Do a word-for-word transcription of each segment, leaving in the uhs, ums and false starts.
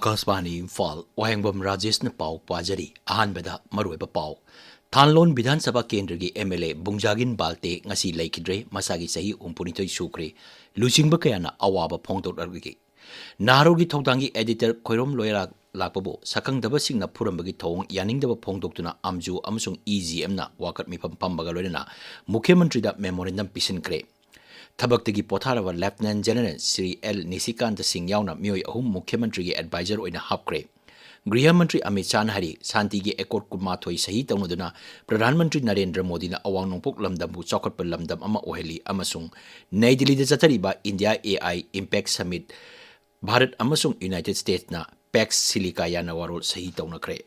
ꯑꯀꯥꯁꯕꯥꯅꯤ ꯏꯝꯐꯥꯜ, ꯋꯥꯍꯦꯡꯕꯝ ꯔꯥꯖꯦꯁꯅ ꯄꯥꯎ ꯄꯥꯖꯔꯤ꯫ ꯑꯍꯥꯟꯕꯗ ꯃꯔꯨꯑꯣꯏꯕ ꯄꯥꯎ꯫ ꯊꯥꯟꯂꯣꯟ ꯕꯤꯙꯥꯟ ꯁꯚꯥ ꯀꯦꯟꯗ꯭ꯔꯒꯤ ꯑꯦꯝ ꯑꯦꯜ ꯑꯦ ꯕꯨꯡꯖꯥꯒꯤꯟ ꯕꯥꯜꯇꯦ ꯉꯁꯤ ꯂꯩꯈꯤꯗ꯭ꯔꯦ꯫ ꯃꯁꯥꯒꯤ ꯆꯍꯤ ꯍꯨꯝꯐꯨꯅꯤꯊꯣꯏ ꯁꯨꯈ꯭ꯔꯦ꯫ ꯂꯨꯆꯤꯡꯕ ꯀꯌꯥꯅ ꯑꯋꯥꯕ ꯐꯣꯡꯗꯣꯛꯂꯛꯂꯤ꯫ ꯅꯥꯍꯥꯔꯣꯜꯒꯤ ꯊꯧꯗꯥꯡꯒꯤ ꯑꯦꯗꯤꯇꯔ ꯈꯣꯏꯔꯣꯝ ꯂꯣꯏꯔꯥꯛ ꯂꯥꯛꯄꯕꯨ ꯁꯛꯈꯪꯗꯕꯁꯤꯡꯅ ꯐꯨꯔꯝꯕꯒꯤ ꯊꯧꯑꯣꯡ ꯌꯥꯅꯤꯡꯗꯕ ꯐꯣꯡꯗꯣꯛꯇꯨꯅ ꯑꯝꯖꯨ ꯑꯃꯁꯨꯡ ꯏ ꯖꯤ ꯑꯦꯝꯅ ꯋꯥꯀꯠ ꯃꯤꯐꯝ ꯐꯝꯕꯒ ꯂꯣꯏꯅꯅ ꯃꯨꯈ꯭ꯌ ꯃꯟꯇ꯭ꯔꯤꯗ ꯃꯦꯃꯣꯔꯦꯟꯗꯝ ꯄꯤꯁꯤꯟꯈ꯭ꯔꯦ꯫ ꯊꯕꯛꯇꯒꯤ ꯄꯣꯊꯥꯔꯕ ꯂꯦꯐꯇꯤꯅꯦꯟꯠ ꯖꯦꯅꯔꯦꯜ ꯁ꯭ꯔꯤ ꯑꯦꯜ ꯅꯤꯁꯤꯀꯥꯟꯇ ꯁꯤꯡ ꯌꯥꯎꯅ ꯃꯤꯑꯣꯏ ꯑꯍꯨꯝ ꯃꯨꯈ꯭ꯌ ꯃꯟꯇ꯭ꯔꯤꯒꯤ ꯑꯦꯗꯚꯥꯏꯖꯔ ꯑꯣꯏꯅ ꯍꯥꯞꯈ꯭ꯔꯦ꯫ ꯒ꯭ꯔꯤꯍ ꯃꯟꯇ꯭ꯔꯤ ꯑꯃꯤꯠ ꯁꯥꯍꯅ ꯍꯥꯏꯔꯤ, ꯁꯥꯟꯇꯤꯒꯤ ꯑꯦꯀꯣꯔꯗ ꯀꯨꯟꯃꯥꯊꯣꯏ ꯁꯍꯤ ꯇꯧꯅꯗꯨꯅ ꯄ꯭ꯔꯙꯥꯟ ꯃꯟꯇ꯭ꯔꯤ ꯅꯔꯦꯟꯗ꯭ꯔ ꯃꯣꯗꯤꯅ ꯑꯋꯥꯡ ꯅꯣꯡꯄꯣꯛ ꯂꯝꯗꯝꯕꯨ ꯆꯥꯎꯈꯠꯄ ꯂꯝꯗꯝ ꯑꯃ ꯑꯣꯏꯍꯜꯂꯤ ꯑꯃꯁꯨꯡ ꯅꯩ ꯗꯤꯜꯂꯤꯗ ꯆꯠꯊꯔꯤꯕ India A I impact submit Bharat ꯑꯃꯁꯨꯡ ꯌꯨꯅꯥꯏꯇꯦꯗ ꯁ꯭ꯇꯦꯠꯁꯅ ꯄꯦꯛꯁ ꯁꯤꯂꯤꯀꯥ ꯌꯥꯅ ꯋꯥꯔꯣꯜ ꯁꯍꯤ ꯇꯧꯅꯈ꯭ꯔꯦ꯫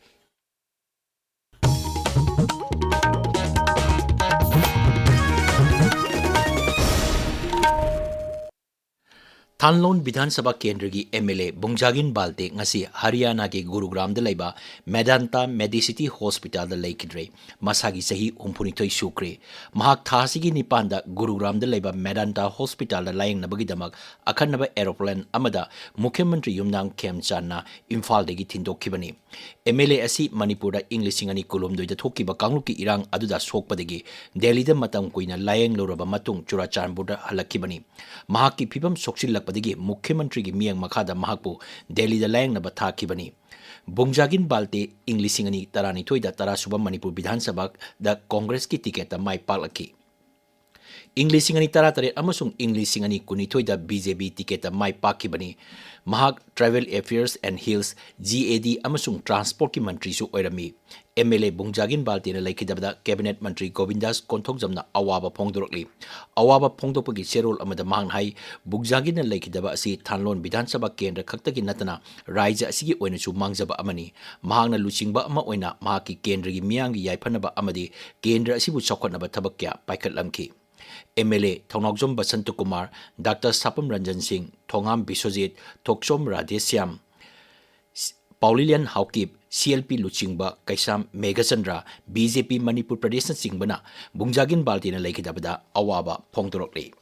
ꯊꯥꯟꯂꯣꯟ ꯕꯤꯙꯥꯟ ꯁꯚꯥ ꯀꯦꯟꯗ꯭ꯔꯒꯤ ꯑꯦꯝ ꯑꯦꯜ ꯑꯦ ꯕꯨꯡꯖꯥꯒꯤꯟ ꯕꯥꯜꯇꯦ ꯉꯁꯤ ꯍꯔꯤꯌꯥꯅꯥꯒꯤ ꯒꯨꯔꯨꯒ꯭ꯔꯥꯝꯗ ꯂꯩꯕ ꯃꯦꯗꯥꯟꯇꯥ ꯃꯦꯗꯤꯁꯤꯇꯤ ꯍꯣꯁꯄꯤꯇꯥꯜꯗ ꯂꯩꯈꯤꯗ꯭ꯔꯦ꯫ ꯃꯁꯥꯒꯤ ꯆꯍꯤ ꯍꯨꯝꯐꯨꯅꯤꯊꯣꯏ ꯁꯨꯈ꯭ꯔꯦ꯫ ꯃꯍꯥꯛ ꯊꯥ ꯑꯁꯤꯒꯤ ꯅꯤꯄꯥꯟꯗ ꯒꯨꯔꯨꯒ꯭ꯔꯥꯝꯗ ꯂꯩꯕ ꯃꯦꯗꯥꯟꯇꯥ ꯍꯣꯁꯄꯤꯇꯥꯜꯗ ꯂꯥꯌꯦꯡꯅꯕꯒꯤꯗꯃꯛ ꯑꯈꯟꯅꯕ ꯑꯦꯔꯣꯄ꯭ꯂꯦꯟ ꯑꯃꯗ ꯃꯨꯈ꯭ꯌ ꯃꯟꯇ꯭ꯔꯤ ꯌꯨꯝꯅꯥꯝ ꯈꯦꯝꯆꯥꯟꯅ ꯏꯝꯐꯥꯜꯗꯒꯤ ꯊꯤꯟꯗꯣꯛꯈꯤꯕꯅꯤ꯫ ꯑꯦꯝ ꯑꯦꯜ ꯑꯦ ꯑꯁꯤ ꯃꯅꯤꯄꯨꯔꯗ ꯏꯪ ꯂꯤꯁꯤꯡ ꯑꯅꯤ ꯀꯨꯟꯍꯨꯝꯗꯣꯏꯗ ꯊꯣꯛꯈꯤꯕ ꯀꯥꯡꯂꯨꯞꯀꯤ ꯏꯔꯥꯡ ꯑꯗꯨꯗ ꯁꯣꯛꯄꯗꯒꯤ ꯗꯦꯜꯂꯤꯗ ꯃꯇꯝ ꯀꯨꯏꯅ ꯂꯥꯌꯦꯡꯂꯨꯔꯕ ꯃꯇꯨꯡ ꯆꯨꯔꯥꯆꯥꯟꯄꯨꯔꯗ ꯍꯜꯂꯛꯈꯤꯕꯅꯤ꯫ ꯃꯍꯥꯛꯀꯤ ꯐꯤꯕꯝ ꯁꯣꯛꯆꯤꯜꯂꯛꯄꯗꯒꯤ ꯃꯨꯈ꯭ꯌ ꯃꯟꯇ꯭ꯔꯤꯒꯤ ꯃꯤꯠꯌꯦꯡ ꯃꯈꯥꯗ ꯃꯍꯥꯛꯄꯨ ꯗꯦꯜꯂꯤꯗ ꯂꯥꯌꯦꯡꯅꯕ ꯊꯥꯈꯤꯕꯅꯤ꯫ ꯕꯨꯡꯖꯥꯒꯤꯟ ꯕꯥꯜꯇꯦ ꯏꯪ ꯂꯤꯁꯤꯡ ꯑꯅꯤ ꯇꯔꯥꯅꯤꯊꯣꯏꯗ ꯇꯔꯥꯁꯨꯕ ꯃꯅꯤꯄꯨꯔ ꯕꯤꯙꯥꯟ ꯁꯚꯥꯗ ꯀꯣꯡꯒ꯭ꯔꯦꯁꯀꯤ ꯇꯤꯀꯦꯠꯇ ꯃꯥꯏ ꯄꯥꯛꯂꯛꯈꯤ꯫ ꯏꯪ ꯂꯤꯁꯤꯡ ꯑꯅꯤ ꯇꯔꯥꯇꯔꯦꯠ ꯑꯃꯁꯨꯡ ꯏꯪ ꯂꯤꯁꯤꯡ ꯑꯅꯤ ꯀꯨꯟꯅꯤꯊꯣꯏꯗ ꯕꯤ ꯖꯦ ꯄꯤ ꯇꯤꯀꯦꯠꯇ ꯃꯥꯏ ꯄꯥꯛꯈꯤꯕꯅꯤ꯫ ꯃꯍꯥꯛ Tribal Affairs and Hills, G A D, ꯑꯃꯁꯨꯡ ꯇ꯭ꯔꯥꯟꯁꯄꯣꯔꯠꯀꯤ ꯃꯟꯇ꯭ꯔꯤꯁꯨ ꯑꯣꯏꯔꯝꯃꯤ꯫ ꯑꯦꯝ ꯑꯦꯜ ꯑꯦ ꯕꯨꯡꯖꯥꯒꯤꯟ ꯕꯥꯜꯇꯦꯅ ꯂꯩꯈꯤꯗꯕꯗ ꯀꯦꯕꯤꯅꯦꯠ ꯃꯟꯇ꯭ꯔꯤ ꯒꯣꯕꯤꯟꯗꯥꯁ ꯀꯣꯟꯊꯧꯖꯝꯅ ꯑꯋꯥꯕ ꯐꯣꯡꯗꯣꯔꯛꯂꯤ꯫ ꯑꯋꯥꯕ ꯐꯣꯡꯗꯣꯛꯄꯒꯤ ꯆꯦꯔꯣꯜ ꯑꯃꯗ ꯃꯍꯥꯛꯅ ꯍꯥꯏ, ꯕꯨꯡꯖꯥꯒꯤꯟꯅ ꯂꯩꯈꯤꯗꯕ ꯑꯁꯤ ꯊꯥꯟꯂꯣꯟ ꯕꯤꯙꯥꯟ ꯁꯚꯥ ꯀꯦꯟꯗ꯭ꯔ ꯈꯛꯇꯒꯤ ꯅꯠꯇꯅ ꯔꯥꯖ꯭ꯌ ꯑꯁꯤꯒꯤ ꯑꯣꯏꯅꯁꯨ ꯃꯥꯡꯖꯕ ꯑꯃꯅꯤ꯫ ꯃꯍꯥꯛꯅ ꯂꯨꯆꯤꯡꯕ ꯑꯃ ꯑꯣꯏꯅ ꯃꯍꯥꯛꯀꯤ ꯀꯦꯟꯗ꯭ꯔꯒꯤ ꯃꯤꯌꯥꯝꯒꯤ ꯌꯥꯏꯐꯅꯕ ꯑꯃꯗꯤ ꯀꯦꯟꯗ꯭ꯔ ꯑꯁꯤꯕꯨ ꯆꯥꯎꯈꯠꯅꯕ ꯊꯕꯛ ꯀꯌꯥ ꯄꯥꯏꯈꯠꯂꯝꯈꯤ꯫ M L A Thounaojam Basanta Kumar, doctor Sapam Ranjan Singh, Thongam Biswajit, Thokchom Radheshyam, ꯄꯥꯎꯂꯤꯂꯦꯟ Haokip, C L P ꯂꯨꯆꯤꯡꯕ ꯀꯩꯁꯥꯝ ꯃꯦꯘꯆꯟꯗ꯭ꯔ, ꯕꯤ ꯖꯦ ꯄꯤ ꯃꯅꯤꯄꯨꯔ ꯄ꯭ꯔꯗꯦꯁꯅꯆꯤꯡꯕꯅ ꯕꯨꯡꯖꯥꯒꯤꯟ ꯕꯥꯜꯇꯦꯅ ꯂꯩꯈꯤꯗꯕꯗ ꯑꯋꯥꯕ ꯐꯣꯡꯗꯣꯔꯛꯂꯤ꯫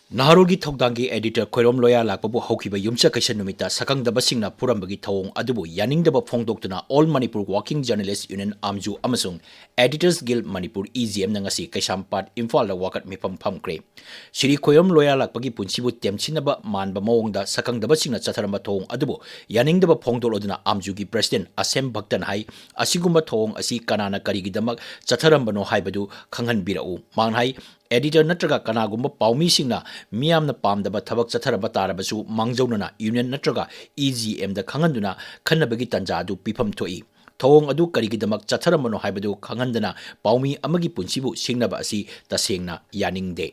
ꯅꯍꯥꯔꯣꯜꯒꯤ ꯊꯧꯗꯥꯡꯒꯤ editor ꯈꯣꯏꯔꯣꯝ ꯂꯣꯌꯥ ꯂꯥꯛꯄꯕꯨ ꯍꯧꯈꯤꯕ ꯌꯨꯝꯁꯀꯩꯁ ꯅꯨꯃꯤꯠꯇ ꯁꯛꯈꯪꯗꯕꯁꯤꯡꯅ ꯐꯨꯔꯝꯕꯒꯤ ꯊꯧꯑꯣꯡ ꯑꯗꯨꯕꯨ ꯌꯥꯅꯤꯡꯗꯕ ꯐꯣꯡꯗꯣꯛꯇꯨꯅ All Manipur Working Journalist Union, ꯑꯥꯝꯖꯨ, ꯑꯃꯁꯨꯡ Editors Guild Manipur, E G M, ꯅ ꯉꯁꯤ ꯀꯩꯁꯥꯝꯄꯥꯠ, ꯏꯝꯐꯥꯜꯗ ꯋꯥꯀꯠ ꯃꯤꯐꯝ ꯐꯝꯈ꯭ꯔꯦ꯫ ꯁ꯭ꯔꯤ ꯈꯣꯏꯔꯣꯝ ꯂꯣꯌꯥ ꯂꯥꯛꯄꯒꯤ ꯄꯨꯟꯁꯤꯕꯨ ꯇꯦꯝꯁꯤꯟꯅꯕ ꯃꯥꯟꯕ ꯃꯑꯣꯡꯗ ꯁꯛꯈꯪꯗꯕꯁꯤꯡꯅ ꯆꯠꯊꯔꯝꯕ ꯊꯧꯑꯣꯡ ꯑꯗꯨꯕꯨ ꯌꯥꯅꯤꯡꯗꯕ ꯐꯣꯡꯗꯣꯛꯂꯗꯨꯅ ꯑꯥꯝꯖꯨꯒꯤ president ꯑꯁꯦꯝ ꯚꯛꯇꯟ ꯍꯥꯏ, ꯑꯁꯤꯒꯨꯝꯕ ꯊꯧꯑꯣꯡ ꯑꯁꯤ ꯀꯅꯥꯅ ꯀꯔꯤꯒꯤꯗꯃꯛ ꯆꯠꯊꯔꯝꯕꯅꯣ ꯍꯥꯏꯕꯗꯨ ꯈꯪꯍꯟꯕꯤꯔꯛꯎ꯫ ꯃꯍꯥꯛꯅ ꯍꯥꯏ, editor ꯅꯠꯇ꯭ꯔꯒ ꯀꯅꯥꯒꯨꯝꯕ ꯄꯥꯎꯃꯤꯁꯤꯡꯅ ꯃꯤꯌꯥꯝꯅ ꯄꯥꯝꯗꯕ ꯊꯕꯛ ꯆꯠꯊꯔꯝꯕ ꯇꯥꯔꯕꯁꯨ ꯃꯥꯡꯖꯧꯅꯅ union ꯅꯠꯇ꯭ꯔꯒ E G M ꯗ ꯈꯪꯍꯟꯗꯨꯅ ꯈꯟꯅꯕꯒꯤ ꯇꯥꯟꯖꯥ ꯑꯗꯨ ꯄꯤꯐꯝ ꯊꯣꯛꯏ꯫ ꯊꯧꯑꯣꯡ ꯑꯗꯨ ꯀꯔꯤꯒꯤꯗꯃꯛ ꯆꯠꯊꯔꯝꯕꯅꯣ ꯍꯥꯏꯕꯗꯨ ꯈꯪꯍꯟꯗꯅ ꯄꯥꯎꯃꯤ ꯑꯃꯒꯤ ꯄꯨꯟꯁꯤꯕꯨ ꯁꯤꯡꯅꯕ ꯑꯁꯤ ꯇꯁꯦꯡꯅ ꯌꯥꯅꯤꯡꯗꯦ꯫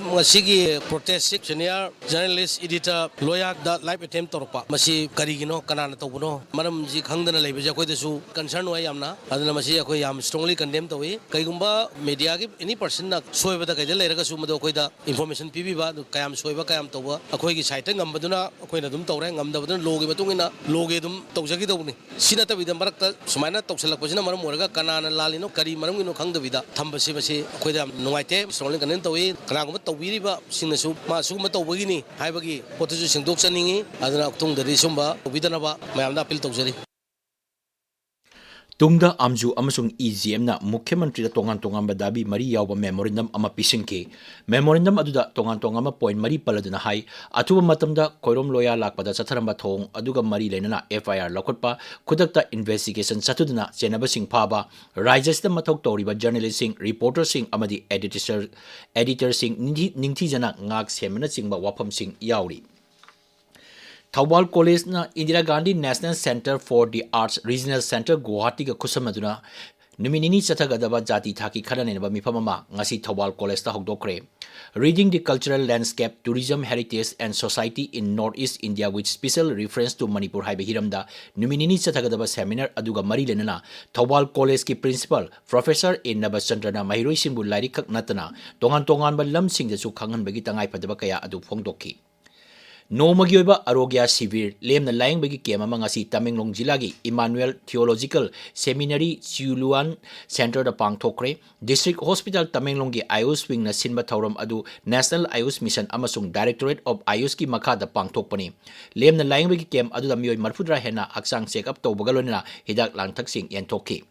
ꯉꯁꯤꯒꯤ protest ꯁꯤ senior journalist editor ꯂꯣꯌꯥꯗ live attempt ꯇꯧꯔꯛꯄ, ꯃꯁꯤ ꯀꯔꯤꯒꯤꯅꯣ, ꯀꯅꯥꯅ ꯇꯧꯕꯅꯣ, ꯃꯔꯝꯁꯤ ꯈꯪꯗꯅ ꯂꯩꯕꯁꯦ ꯑꯩꯈꯣꯏꯗꯁꯨ concern ꯑꯣꯏ ꯌꯥꯝꯅ꯫ ꯑꯗꯨꯅ ꯃꯁꯤ ꯑꯩꯈꯣꯏ ꯌꯥꯝ strongly condemn ꯇꯧꯏ꯫ ꯀꯩꯒꯨꯝꯕ media ꯒꯤ any person ꯅ ꯁꯣꯏꯕꯗ ꯀꯩꯗ ꯂꯩꯔꯒꯁꯨ ꯃꯗꯨ ꯑꯩꯈꯣꯏꯗ information ꯄꯤꯕꯤꯕ, ꯑꯗꯨ ꯀꯌꯥꯝ ꯁꯣꯏꯕ, ꯀꯌꯥꯝ ꯇꯧꯕ, ꯑꯩꯈꯣꯏꯒꯤ side ꯇ ꯉꯝꯕꯗꯨꯅ ꯑꯩꯈꯣꯏꯅ ꯑꯗꯨꯝ ꯇꯧꯔꯦ, ꯉꯝꯗꯕꯗꯨꯅ law ꯒꯤ ꯃꯇꯨꯡ ꯏꯟꯅ law ꯒꯤ ꯑꯗꯨꯝ ꯇꯧꯖꯈꯤꯗꯧꯕꯅꯤ꯫ ꯁꯤ ꯅꯠꯇꯕꯤꯗ ꯃꯔꯛꯇ ꯁꯨꯃꯥꯏꯅ ꯇꯧꯁꯤꯜꯂꯛꯄꯁꯤꯅ ꯃꯔꯝ ꯑꯣꯏꯔꯒ ꯀꯅꯥꯅ ꯂꯥꯜꯂꯤꯅꯣ, ꯀꯔꯤ ꯃꯔꯝꯒꯤꯅꯣ ꯈꯪꯗꯕꯤꯗ ꯊꯝꯕꯁꯤ, ꯃꯁꯤ ꯑꯩꯈꯣꯏꯗ ꯌꯥꯝ ꯅꯨꯡꯉꯥꯏꯇꯦ, strongly condemn ꯇꯧꯏ꯫ ꯀꯅꯥꯒꯨꯝꯕ ꯇꯧꯕꯤꯔꯤꯕꯁꯤꯡꯅꯁꯨ ꯃꯥ ꯁꯤꯒꯨꯝꯕ ꯇꯧꯕꯒꯤꯅꯤ ꯍꯥꯏꯕꯒꯤ ꯄꯣꯠꯇꯨꯁꯨ ꯁꯦꯡꯗꯣꯛꯆꯅꯤꯡꯉꯤ꯫ ꯑꯗꯨꯅ ꯃꯇꯨꯡꯗꯗꯤ ꯁꯨꯝꯕ ꯇꯧꯕꯤꯗꯅꯕ ꯃꯌꯥꯝꯗ appeal ꯇꯧꯖꯔꯤ꯫ ꯇꯨꯡꯗ ꯑꯥꯝꯖꯨ ꯑꯃꯁꯨꯡ E G M ꯅ ꯃꯨꯈ꯭ꯌ ꯃꯟꯇ꯭ꯔꯤꯗ ꯇꯣꯉꯥꯟ ꯇꯣꯉꯥꯟꯕ ꯗꯥꯕꯤ ꯃꯔꯤ ꯌꯥꯎꯕ memorandum ꯑꯃ ꯄꯤꯁꯤꯟꯈꯤ꯫ Memorandum ꯑꯗꯨꯗ ꯇꯣꯉꯥꯟ ꯇꯣꯉꯥꯟꯕ point ꯃꯔꯤ ꯄꯜꯂꯗꯨꯅ ꯍꯥꯏ, ꯑꯊꯨꯕ ꯃꯇꯝꯗ ꯈꯣꯏꯔꯣꯝ ꯂꯣꯌꯥ ꯂꯥꯛꯄꯗ ꯆꯠꯊꯔꯝꯕ ꯊꯧꯑꯣꯡ ꯑꯗꯨꯒ ꯃꯔꯤ ꯂꯩꯅꯅ F I R ꯂꯧꯈꯠꯄ, ꯈꯨꯗꯛꯇ investigation ꯆꯠꯊꯗꯨꯅ ꯆꯦꯟꯅꯕꯁꯤꯡ ꯐꯥꯕ, ꯔꯥꯏꯖ꯭ꯌꯁꯤꯗ ꯃꯊꯧ ꯇꯧꯔꯤꯕ journalist ꯁꯤꯡ, reporter ꯁꯤꯡ ꯑꯃꯗꯤ editor, editor ꯁꯤꯡ ꯅꯤꯡꯊꯤ-, ꯅꯤꯡꯊꯤꯖꯅ ꯉꯥꯛ ꯁꯦꯟꯕꯅꯆꯤꯡꯕ ꯋꯥꯐꯝꯁꯤꯡ ꯌꯥꯎꯔꯤ꯫ Thoubal ꯀꯣꯂꯦꯖꯅ Indira Gandhi National Centre for the Arts Regional Centre ꯒꯨꯋꯥꯍꯥꯇꯤꯒ ꯈꯨꯠꯁꯝꯅꯗꯨꯅ ꯅꯨꯃꯤꯠ ꯅꯤꯅꯤ ꯆꯠꯊꯒꯗꯕ ꯖꯥꯇꯤ ꯊꯥꯛꯀꯤ ꯈꯟꯅ ꯅꯩꯅꯕ ꯃꯤꯐꯝ ꯑꯃ ꯉꯁꯤ ꯊꯧꯕꯥꯜ ꯀꯣꯂꯦꯖꯇ ꯍꯧꯗꯣꯛꯈ꯭ꯔꯦ꯫ Reading the Cultural Landscape, Tourism, Heritage and Society in North East India with Special Reference to Manipur ꯍꯥꯏꯕ ꯍꯤꯔꯝꯗ ꯅꯨꯃꯤꯠ ꯅꯤꯅꯤ ꯆꯠꯊꯒꯗꯕ seminar ꯑꯗꯨꯒ ꯃꯔꯤ ꯂꯩꯅꯅ ꯊꯧꯕꯥꯜ ꯀꯣꯂꯦꯖꯀꯤ principal professor A ꯅꯕꯆꯟꯗ꯭ꯔꯅ ꯃꯍꯩꯔꯣꯏꯁꯤꯡꯕꯨ ꯂꯥꯏꯔꯤꯛ ꯈꯛ ꯅꯠꯇꯅ ꯇꯣꯉꯥꯟ ꯇꯣꯉꯥꯟꯕ ꯂꯝꯁꯤꯡꯗꯁꯨ ꯈꯪꯍꯟꯕꯒꯤ ꯇꯉꯥꯏꯐꯗꯕ ꯀꯌꯥ ꯑꯗꯨ ꯐꯣꯡꯗꯣꯛꯈꯤ꯫ ꯅꯣꯡꯃꯒꯤ ꯑꯣꯏꯕ ꯑꯔꯣꯒ꯭ꯌꯥ ꯁꯤꯕꯤꯔ, ꯂꯦꯝꯅ ꯂꯥꯌꯦꯡꯕꯒꯤ ꯀꯦꯝ ꯑꯃ ꯉꯁꯤ ꯇꯃꯦꯡꯂꯣꯡ ꯖꯤꯂꯥꯒꯤ ꯏꯃꯥꯅꯨꯑꯦꯜ ꯊꯤꯑꯣꯂꯣꯖꯤꯀꯦꯜ ꯁꯦꯃꯤꯅꯥꯔꯤ ꯆꯤꯎꯂꯨꯋꯥꯟ ꯁꯦꯟꯇꯔꯗ ꯄꯥꯡꯊꯣꯛꯈ꯭ꯔꯦ꯫ ꯗꯤꯁꯇ꯭ꯔꯤꯛ ꯍꯣꯁꯄꯤꯇꯥꯜ ꯇꯃꯦꯡꯂꯣꯡꯒꯤ ꯑꯥꯌꯨꯁ ꯋꯤꯡꯅ ꯁꯤꯟꯕ ꯊꯧꯔꯝ ꯑꯗꯨ ꯅꯦꯁꯅꯦꯜ ꯑꯥꯌꯨꯁ ꯃꯤꯁꯟ ꯑꯃꯁꯨꯡ ꯗꯥꯏꯔꯦꯛꯇꯣꯔꯦꯠ ꯑꯣꯐ ꯑꯥꯌꯨꯁꯀꯤ ꯃꯈꯥꯗ ꯄꯥꯡꯊꯣꯛꯄꯅꯤ꯫ ꯂꯦꯝꯅ ꯂꯥꯌꯦꯡꯕꯒꯤ ꯀꯦꯝ ꯑꯗꯨꯗ ꯃꯤꯑꯣꯏ ꯃꯔꯤꯐꯨꯇꯔꯥ ꯍꯦꯟꯅ ꯍꯛꯆꯥꯡ ꯆꯦꯛꯑꯞ ꯇꯧꯕꯒ ꯂꯣꯏꯅꯅ ꯍꯤꯗꯥꯛ ꯂꯥꯡꯊꯛꯁꯤꯡ ꯌꯦꯟꯊꯣꯛꯈꯤ꯫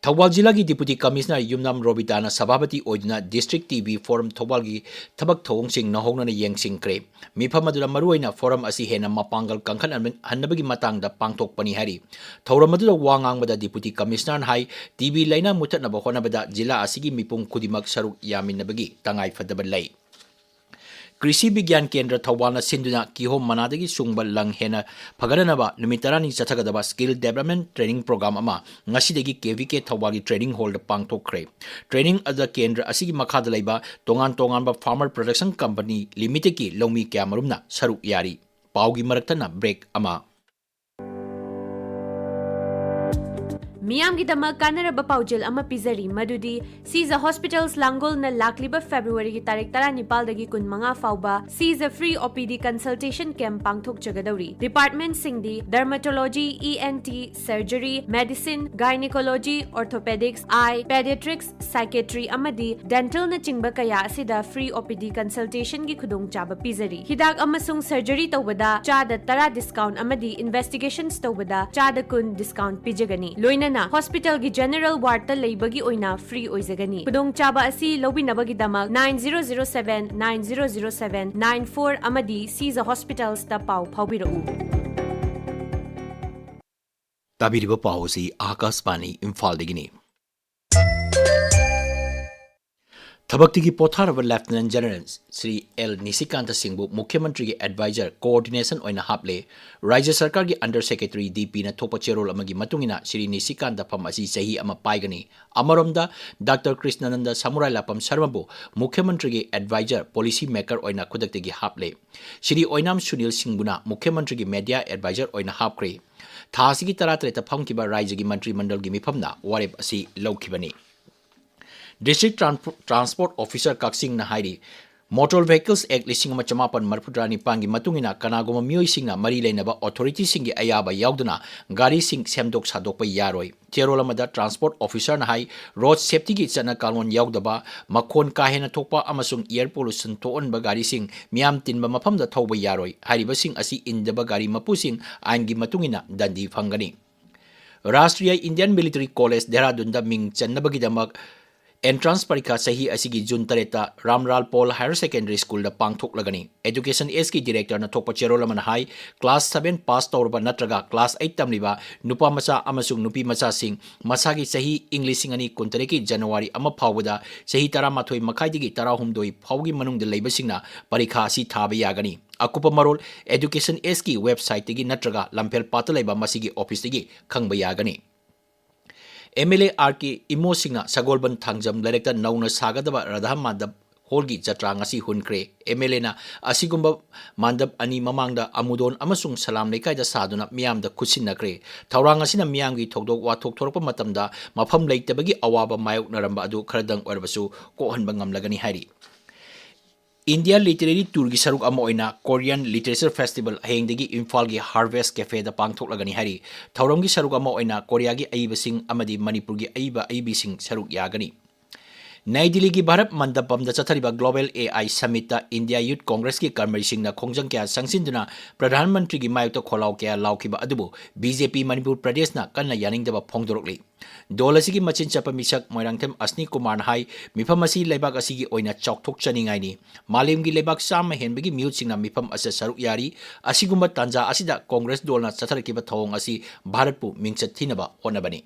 ꯊꯧꯕꯥꯜ ꯖꯤꯂꯥꯒꯤ ꯗꯤꯄꯨꯇꯤ ꯀꯃꯤꯁꯅꯔ ꯌꯨꯝꯅꯥꯝ ꯔꯣꯕꯤꯇꯥꯅ ꯁꯚꯥꯄꯇꯤ ꯑꯣꯏꯗꯨꯅ ꯗꯤꯁꯇ꯭ꯔꯤꯛ ꯇꯤ ꯕꯤ ꯐꯣꯔꯝ ꯊꯧꯕꯥꯜꯒꯤ ꯊꯕꯛ ꯊꯧꯑꯣꯡꯁꯤꯡ ꯅꯧꯍꯧꯅꯅ ꯌꯦꯡꯁꯤꯟꯈ꯭ꯔꯦ꯫ ꯃꯤꯐꯝ ꯑꯗꯨꯗ ꯃꯔꯨꯑꯣꯏꯅ ꯐꯣꯔꯝ ꯑꯁꯤ ꯍꯦꯟꯅ ꯃꯄꯥꯡꯒꯜ ꯀꯟꯈꯠꯍꯟꯕ-, ꯍꯟꯅꯕꯒꯤ ꯃꯇꯥꯡꯗ ꯄꯥꯡꯊꯣꯛꯄꯅꯤ ꯍꯥꯏꯔꯤ꯫ ꯊꯧꯔꯝ ꯑꯗꯨꯗ ꯋꯥ ꯉꯥꯡꯕꯗ ꯗꯤꯄꯨꯇꯤ ꯀꯃꯤꯁꯅꯔꯅ ꯍꯥꯏ, ꯇꯤ ꯕꯤ ꯂꯥꯏꯅꯥ ꯃꯨꯠꯊꯠꯅꯕ ꯍꯣꯠꯅꯕꯗ ꯖꯤꯂꯥ ꯑꯁꯤꯒꯤ ꯃꯤꯄꯨꯝ ꯈꯨꯗꯤꯡꯃꯛ ꯁꯔꯨꯛ ꯌꯥꯃꯤꯟꯅꯕꯒꯤ ꯇꯉꯥꯏꯐꯗꯕ ꯂꯩ꯫ ꯀ꯭ꯔꯤꯁꯤ ꯕꯤꯒ꯭ꯌꯥꯟ ꯀꯦꯟꯗ꯭ꯔ ꯊꯧꯕꯥꯜꯅ ꯁꯤꯟꯗꯨꯅ ꯀꯤꯍꯣꯝ ꯃꯅꯥꯗꯒꯤ ꯁꯨꯡꯕ ꯂꯪ ꯍꯦꯟꯅ ꯐꯒꯠꯅꯅꯕ ꯅꯨꯃꯤꯠ ꯇꯔꯥꯅꯤ ꯆꯠꯊꯒꯗꯕ ꯁ꯭ꯀꯤꯜ ꯗꯦꯕꯂꯞꯃꯦꯟ ꯇ꯭ꯔꯦꯅꯤꯡ ꯄ꯭ꯔꯣꯒ꯭ꯔꯥꯝ ꯑꯃ ꯉꯁꯤꯗꯒꯤ ꯀꯦ ꯚꯤ ꯀꯦ ꯊꯧꯕꯥꯜꯒꯤ ꯇ꯭ꯔꯦꯅꯤꯡ ꯍꯣꯜꯗ ꯄꯥꯡꯊꯣꯛꯈ꯭ꯔꯦ꯫ ꯇ꯭ꯔꯦꯅꯤꯡ ꯑꯗꯨꯗ ꯀꯦꯟꯗ꯭ꯔ ꯑꯁꯤꯒꯤ ꯃꯈꯥꯗ ꯂꯩꯕ ꯇꯣꯉꯥꯟ ꯇꯣꯉꯥꯟꯕ ꯐꯥꯔꯃꯔ ꯄ꯭ꯔꯗꯛꯁꯟ ꯀꯝꯄꯅꯤ ꯂꯤꯃꯤꯇꯦꯗꯀꯤ ꯂꯧꯃꯤ ꯀꯌꯥꯃꯔꯨꯝꯅ ꯁꯔꯨꯛ ꯌꯥꯔꯤ꯫ ꯄꯥꯎꯒꯤ ꯃꯔꯛꯇꯅ ꯕ꯭ꯔꯦꯛ ꯑꯃ꯫ ꯃꯤꯌꯥꯝꯒꯤꯗꯃꯛ ꯀꯥꯟꯅꯔꯕ ꯄꯥꯎꯖꯦꯜ ꯑꯃ ꯄꯤꯖꯔꯤ, ꯃꯗꯨꯗꯤ ꯁꯤꯖ ꯍꯣꯁꯄꯤꯇꯥꯜꯁ ꯂꯥꯡꯒꯣꯜꯅ ꯂꯥꯛꯂꯤꯕ ꯐꯦꯕ꯭ꯔꯨꯋꯥꯔꯤꯒꯤ ꯇꯥꯔꯤꯛ ꯇꯔꯥꯅꯤꯄꯥꯜꯗꯒꯤ ꯀꯨꯟꯃꯉꯥ ꯐꯥꯎꯕ ꯁꯤꯖ free O P D consultation camp ꯄꯥꯡꯊꯣꯛꯆꯒꯗꯧꯔꯤ꯫ ꯗꯤꯄꯥꯔꯠꯃꯦꯟꯠꯁꯤꯡꯗꯤ dermatology, E N T, surgery, medicine, gynaecology, orthopaedics, eye, paediatrics, psychiatry ꯑꯃꯗꯤ ꯗꯦꯟꯇꯜꯅꯆꯤꯡꯕ ꯀꯌꯥ ꯑꯁꯤꯗ ꯐ꯭ꯔꯤ ꯑꯣ ꯄꯤ ꯗꯤ ꯀꯟꯁꯜꯇꯦꯁꯟꯒꯤ ꯈꯨꯗꯣꯡꯆꯥꯕ ꯄꯤꯖꯔꯤ꯫ ꯍꯤꯗꯥꯛ ꯑꯃꯁꯨꯡ ꯁꯔꯖꯔꯤ ꯇꯧꯕꯗ ꯆꯥꯗ ꯇꯔꯥ ꯗꯤꯁꯀꯥꯎꯟꯠ ꯑꯃꯗꯤ ꯏꯟꯚꯦꯁꯇꯤꯒꯦꯁꯟꯁ ꯇꯧꯕꯗ ꯆꯥꯗ ꯀꯨꯟ ꯗꯤꯁꯀꯥꯎꯟꯠ ꯄꯤꯖꯒꯅꯤ꯫ ꯂꯣꯏꯅꯅ ꯍꯣꯁꯄꯤꯇꯥꯜꯒꯤ ꯖꯦꯅꯔꯦꯜ ꯋꯥꯔꯗꯇ ꯂꯩꯕꯒꯤ ꯑꯣꯏꯅ ꯐ꯭ꯔꯤ ꯑꯣꯏꯖꯒꯅꯤ꯫ ꯈꯨꯗꯣꯡꯆꯥꯕ ꯑꯁꯤ ꯂꯧꯕꯤꯅꯕꯒꯤꯗꯃꯛ nine zero zero seven nine zero zero seven nine four ꯑꯃꯗꯤ ꯁꯤꯖ ꯍꯣꯁꯄꯤꯇꯥꯜꯁꯇ ꯄꯥꯎ ꯐꯥꯎꯕꯤꯔꯛꯎ꯫ ꯇꯥꯕꯤꯔꯤꯕ ꯄꯥꯎ ꯑꯁꯤ ꯑꯥꯀꯥꯁꯕꯥꯅꯤ ꯏꯝꯐꯥꯜꯗꯒꯤꯅꯤ꯫ ꯊꯕꯛꯇꯒꯤ ꯄꯣꯊꯥꯔꯕ ꯂꯦꯐꯇꯤꯅꯦꯟꯠ ꯖꯦꯅꯔꯦꯜ ꯁ꯭ꯔꯤ ꯑꯦꯜ ꯅꯤꯁꯤꯀꯥꯟꯇ ꯁꯤꯡꯕꯨ ꯃꯨꯈ꯭ꯌ ꯃꯟꯇ꯭ꯔꯤꯒꯤ ꯑꯦꯗꯚꯥꯏꯖꯔ ꯀꯣꯑꯣꯔꯗꯤꯅꯦꯁꯟ ꯑꯣꯏꯅ ꯍꯥꯞꯂꯦ꯫ ꯔꯥꯖ꯭ꯌ ꯁꯔꯀꯥꯔꯒꯤ ꯑꯟꯗꯔ ꯁꯦꯀ꯭ꯔꯦꯇꯔꯤ ꯗꯤ ꯄꯤꯅ ꯊꯣꯛꯄ ꯆꯦꯔꯣꯜ ꯑꯃꯒꯤ ꯃꯇꯨꯡ ꯏꯟꯅ ꯁ꯭ꯔꯤ ꯅꯤꯁꯤꯀꯥꯟꯇ ꯐꯝ ꯑꯁꯤ ꯆꯍꯤ ꯑꯃ ꯄꯥꯏꯒꯅꯤ꯫ ꯑꯃꯔꯣꯝꯗ, ꯗꯥꯛꯇꯔ ꯀ꯭ꯔꯤꯁꯅꯥꯅꯟꯗ ꯁꯃꯨꯔꯥꯏ ꯂꯥꯄꯝ ꯁꯔꯃꯕꯨ ꯃꯨꯈ꯭ꯌ ꯃꯟꯇ꯭ꯔꯤꯒꯤ ꯑꯦꯗꯚꯥꯏꯖꯔ, ꯄꯣꯂꯤꯁꯤ ꯃꯦꯀꯔ ꯑꯣꯏꯅ ꯈꯨꯗꯛꯇꯒꯤ ꯍꯥꯞꯂꯦ꯫ ꯁ꯭ꯔꯤ ꯑꯣꯏꯅꯥꯝ ꯁꯨꯅꯤꯜ ꯁꯤꯡꯕꯨꯅ ꯃꯨꯈ꯭ꯌ ꯃꯟꯇ꯭ꯔꯤꯒꯤ ꯃꯦꯗꯤꯌꯥ ꯑꯦꯗꯚꯥꯏꯖꯔ ꯑꯣꯏꯅ ꯍꯥꯞꯈ꯭ꯔꯦ꯫ ꯊꯥ ꯑꯁꯤꯒꯤ ꯇꯔꯥꯇꯔꯦꯠꯇ ꯐꯝꯈꯤꯕ ꯔꯥꯖ꯭ꯌꯒꯤ ꯃꯟꯇ꯭ꯔꯤ ꯃꯟꯗꯜꯒꯤ ꯃꯤꯐꯝꯅ ꯋꯥꯔꯦꯞ ꯑꯁꯤ ꯂꯧꯈꯤꯕꯅꯤ꯫ ꯗꯤꯁꯇ꯭ꯔꯤꯛ ꯇ꯭ꯔꯥꯟ-, ꯇ꯭ꯔꯥꯟꯁꯄꯣꯔꯠ ꯑꯣꯐꯤꯁꯥꯔ ꯀꯛꯆꯤꯡꯅ ꯍꯥꯏꯔꯤ, Motor Vehicles Act ꯂꯤꯁꯤꯡ ꯑꯃ ꯆꯃꯥꯄꯟ ꯃꯔꯤꯐꯨꯇꯔꯥ ꯅꯤꯄꯥꯟꯒꯤ ꯃꯇꯨꯡ ꯏꯟꯅ ꯀꯅꯥꯒꯨꯝꯕ ꯃꯤꯑꯣꯏꯁꯤꯡꯅ ꯃꯔꯤ ꯂꯩꯅꯕ authority ꯁꯤꯡꯒꯤ ꯑꯌꯥꯕ ꯌꯥꯎꯗꯅ ꯒꯥꯔꯤꯁꯤꯡ ꯁꯦꯝꯗꯣꯛ ꯁꯥꯗꯣꯛꯄ ꯌꯥꯔꯣꯏ꯫ ꯆꯦꯔꯣꯜ ꯑꯃꯗ transport officer ꯅ ꯍꯥꯏ, road safety ꯒꯤ ꯆꯠꯅ ꯀꯥꯡꯂꯣꯟ ꯌꯥꯎꯗꯕ, ꯃꯈꯣꯟ ꯀꯥ ꯍꯦꯟꯅ ꯊꯣꯛꯄ ꯑꯃꯁꯨꯡ air pollution ꯊꯣꯛꯍꯟꯕ ꯒꯥꯔꯤꯁꯤꯡ ꯃꯤꯌꯥꯝ ꯇꯤꯟꯕ ꯃꯐꯝꯗ ꯊꯧꯕ ꯌꯥꯔꯣꯏ꯫ ꯍꯥꯏꯔꯤꯕꯁꯤꯡ ꯑꯁꯤ ꯏꯟꯗꯕ ꯒꯥꯔꯤ ꯃꯄꯨꯁꯤꯡ ꯑꯥꯏꯟꯒꯤ ꯃꯇꯨꯡ ꯏꯟꯅ ꯗꯟꯗꯤ ꯐꯪꯒꯅꯤ꯫ ꯔꯥꯁꯇ꯭ꯔꯤꯌꯥ ꯏꯟꯗꯤꯌꯟ ꯃꯤꯂꯤꯇꯔꯤ ꯀꯣꯂꯦꯖ ꯗꯦꯍꯔꯥꯗꯨꯟꯗ ꯃꯤꯡ ꯆꯟꯅꯕꯒꯤꯗꯃꯛ entrance ꯄꯔꯤꯈꯥ ꯆꯍꯤ ꯑꯁꯤꯒꯤ ꯖꯨꯟ ꯇꯔꯦꯠꯇ ꯔꯥꯝꯂꯥꯜ ꯄꯣꯜ ꯍꯥꯌꯔ ꯁꯦꯀꯦꯟꯗꯔꯤ ꯁ꯭ꯀꯨꯜꯗ ꯄꯥꯡꯊꯣꯛꯂꯒꯅꯤ꯫ Education Act ꯀꯤ director ꯅ ꯊꯣꯛꯄ ꯆꯦꯔꯣꯜ ꯑꯃꯅ ꯍꯥꯏ, class seven pass ꯇꯧꯔꯕ ꯅꯠꯇ꯭ꯔꯒ class eight ꯇꯝꯂꯤꯕ ꯅꯨꯄꯥ ꯃꯆꯥ ꯑꯃꯁꯨꯡ ꯅꯨꯄꯤ ꯃꯆꯥꯁꯤꯡ ꯃꯁꯥꯒꯤ ꯆꯍꯤ ꯏꯪ ꯂꯤꯁꯤꯡ ꯑꯅꯤ ꯀꯨꯟꯇꯔꯦꯠꯀꯤ ꯖꯅꯋꯥꯔꯤ ꯑꯃ ꯐꯥꯎꯕꯗ ꯆꯍꯤ ꯇꯔꯥꯃꯥꯊꯣꯏ ꯃꯈꯥꯏꯗꯒꯤ ꯇꯔꯥꯍꯨꯝꯗꯣꯏ ꯐꯥꯎꯒꯤ ꯃꯅꯨꯡꯗ ꯂꯩꯕꯁꯤꯡꯅ ꯄꯔꯤꯈꯥ ꯑꯁꯤ ꯊꯥꯕ ꯌꯥꯒꯅꯤ꯫ ꯑꯀꯨꯞꯄ ꯃꯔꯣꯜ Education Act ꯀꯤ website ꯇꯒꯤ ꯅꯠꯇ꯭ꯔꯒ ꯂꯝꯐꯦꯜ ꯄꯥꯠꯇ ꯂꯩꯕ ꯃꯁꯤꯒꯤ office ꯇꯒꯤ ꯈꯪꯕ ꯌꯥꯒꯅꯤ꯫ MLA R K ꯏꯃꯣꯁꯤꯡꯅ ꯁꯒꯣꯜꯕꯟ ꯊꯥꯡꯖꯝ ꯂꯩꯔꯛꯇ ꯅꯧꯅ ꯁꯥꯒꯗꯕ ꯔꯥꯙꯥ ꯃꯥꯙꯕ ꯍꯣꯜꯒꯤ ꯖꯇ꯭ꯔꯥ ꯉꯁꯤ ꯍꯨꯟꯈ꯭ꯔꯦ꯫ MLA ꯅ ꯑꯁꯤꯒꯨꯝꯕ ꯃꯥꯟꯗꯞ ꯑꯅꯤ ꯃꯃꯥꯡꯗ ꯑꯃꯨꯗꯣꯟ ꯑꯃꯁꯨꯡ ꯁꯂꯥꯝ ꯂꯩꯀꯥꯏꯗ ꯁꯥꯗꯨꯅ ꯃꯤꯌꯥꯝꯗ ꯈꯨꯠꯁꯤꯟꯅꯈ꯭ꯔꯦ꯫ ꯊꯧꯔꯥꯡ ꯑꯁꯤꯅ ꯃꯤꯌꯥꯝꯒꯤ ꯊꯧꯗꯣꯛ ꯋꯥꯊꯣꯛ ꯊꯣꯔꯛꯄ ꯃꯇꯝꯗ ꯃꯐꯝ ꯂꯩꯇꯕꯒꯤ ꯑꯋꯥꯕ ꯃꯥꯌꯣꯛꯅꯔꯝꯕ ꯑꯗꯨ ꯈꯔꯗꯪ ꯑꯣꯏꯔꯕꯁꯨ ꯀꯣꯛꯍꯟꯕ ꯉꯝꯂꯒꯅꯤ ꯍꯥꯏꯔꯤ꯫ India Literary Tour ꯒꯤ ꯁꯔꯨꯛ ꯑꯃ ꯑꯣꯏꯅ Korean Literature Festival ꯍꯌꯦꯡꯗꯒꯤ ꯏꯝꯐꯥꯜꯒꯤ Harvest Cafe ꯗ ꯄꯥꯡꯊꯣꯛꯂꯒꯅꯤ ꯍꯥꯏꯔꯤ꯫ ꯊꯧꯔꯝꯒꯤ ꯁꯔꯨꯛ ꯑꯃ ꯑꯣꯏꯅ ꯀꯣꯔꯤꯌꯥꯒꯤ ꯑꯏꯕꯁꯤꯡ ꯑꯃꯗꯤ ꯃꯅꯤꯄꯨꯔꯒꯤ ꯑꯏꯕ ꯑꯏꯕꯤꯁꯤꯡ ꯁꯔꯨꯛ ꯌꯥꯒꯅꯤ꯫ ꯅꯩ ꯗꯤꯜꯂꯤꯒꯤ ꯚꯥꯔꯠ ꯃꯟꯗꯄꯝꯗ ꯆꯠꯊꯔꯤꯕ Global A I Summit ꯇ India Youth Congress ꯀꯤ ꯀꯔꯃꯔꯤꯁꯤꯡꯅ ꯈꯣꯡꯖꯪ ꯀꯌꯥ ꯆꯪꯁꯤꯟꯗꯨꯅ ꯄ꯭ꯔꯙꯥꯟ ꯃꯟꯇ꯭ꯔꯤꯒꯤ ꯃꯥꯌꯣꯛꯇ ꯈꯣꯜꯂꯥꯎ ꯀꯌꯥ ꯂꯥꯎꯈꯤꯕ ꯑꯗꯨꯕꯨ B J P ꯃꯅꯤꯄꯨꯔ ꯄ꯭ꯔꯗꯦꯁꯅ ꯀꯟꯅ ꯌꯥꯅꯤꯡꯗꯕ ꯐꯣꯡꯗꯣꯔꯛꯂꯤ꯫ ꯗꯣꯜ ꯑꯁꯤꯒꯤ ꯃꯆꯤꯟ ꯆꯠꯄ ꯃꯤꯁꯛ ꯃꯣꯏꯔꯥꯡꯊꯦꯝ ꯑꯁꯅꯤ ꯀꯨꯃꯥꯔꯅ ꯍꯥꯏ, ꯃꯤꯐꯝ ꯑꯁꯤ ꯂꯩꯕꯥꯛ ꯑꯁꯤꯒꯤ ꯑꯣꯏꯅ ꯆꯥꯎꯊꯣꯛꯆꯅꯤꯡꯉꯥꯏꯅꯤ꯫ ꯃꯥꯂꯦꯝꯒꯤ ꯂꯩꯕꯥꯛ ꯆꯥꯝꯃ ꯍꯦꯟꯕꯒꯤ ꯃꯤꯍꯨꯠꯁꯤꯡꯅ ꯃꯤꯐꯝ ꯑꯁꯤꯗ ꯁꯔꯨꯛ ꯌꯥꯔꯤ꯫ ꯑꯁꯤꯒꯨꯝꯕ ꯇꯥꯟꯖꯥ ꯑꯁꯤꯗ ꯀꯣꯡꯒ꯭ꯔꯦꯁ ꯗꯣꯜꯅ ꯆꯠꯊꯔꯛꯈꯤꯕ ꯊꯧꯑꯣꯡ ꯑꯁꯤ ꯚꯥꯔꯠꯄꯨ ꯃꯤꯡꯆꯠ ꯊꯤꯅꯕ ꯍꯣꯠꯅꯕꯅꯤ꯫